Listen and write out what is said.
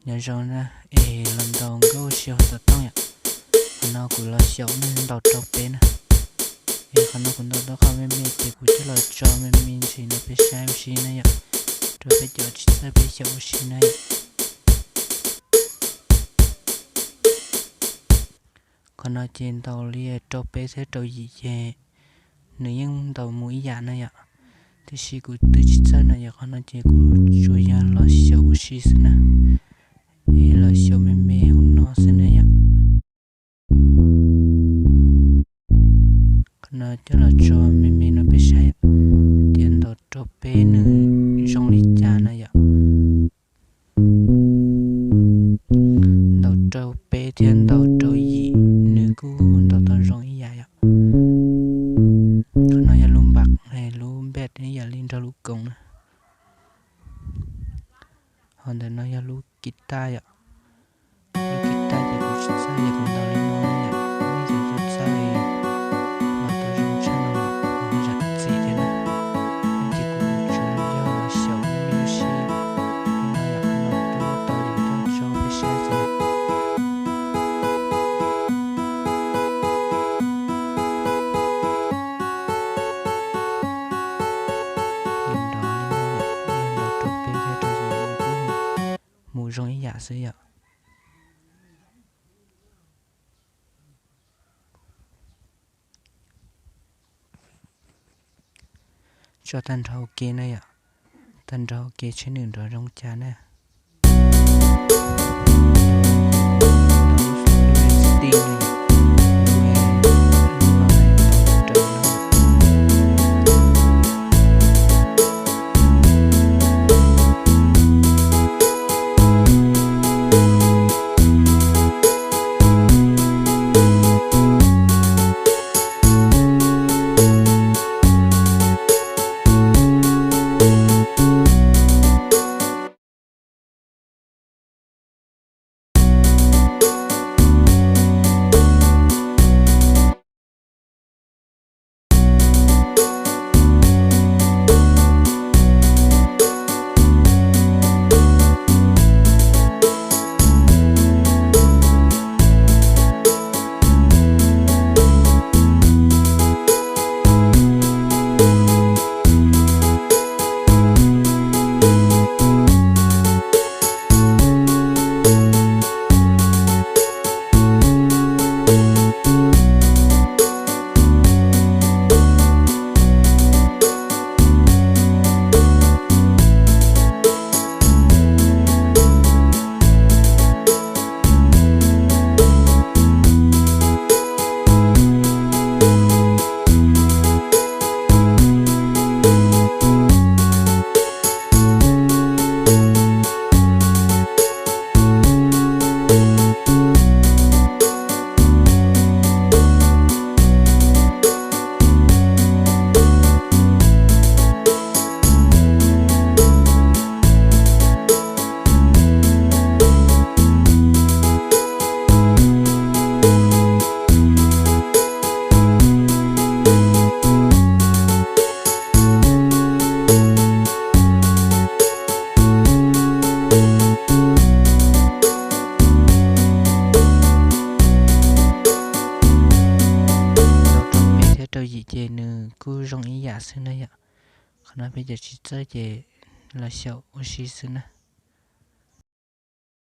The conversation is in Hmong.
Nyob zoo na, es los ntaus nkauj ua si hauv xov tooj yom. Qhov no kuv los xyaum nej ntaus rau peb na. Es qhov no kuv ntaus tau qhov me me ces kuv coj los tso me me ntsis no peb saib ua si na yom, rau peb cov tsis txawj peb xyaum ua si na yom. Qhov no ces ntaus li rau peb thiab rau yim ces nws yeej ntaus mus ib yam na yom. Tiam sis kuv twb tsis txawj no yom, qhov no ces kuv tsuas yog los xyaum ua si xwb na, es los xyaum me me hauv no xwb na yom. Qhov no coj los tso me me no peb saib tias ntaus rau peb nws zoo li cas na yom. Ntaus rau peb thiab ntaus rau yim nws kuj ntaus tau zoo ib yam yom. Qhov no yog lub npam, lub npet ib yam li nrog lub koos na. Ho ntawm no yog lub kis tas yom. Lub kis tas ces kuv tsis txawj ces kuv ntaus li no yom. Nej cov txawj los tau zoo tshaj no los zam txim thiab na. Ces kuv tsuas yog los xyaum me me ua si li no yom, qhov no twb muab tau ces kuv coj tso peb saib xwb. Nrov li no yom, yog ntaus rau peb thiab rau yim nws kuj mus zoo ib yam xwb yom. Tso tag nrho ua ke na yom, tag nrho ua ke seb nws nrov zoo cas na. Ntaus rau peb thiab rau yim ces nws kuj zoo ib yam xwb na yom. Qhov no peb cov tsis txawj ces los xyaum ua si xwb na.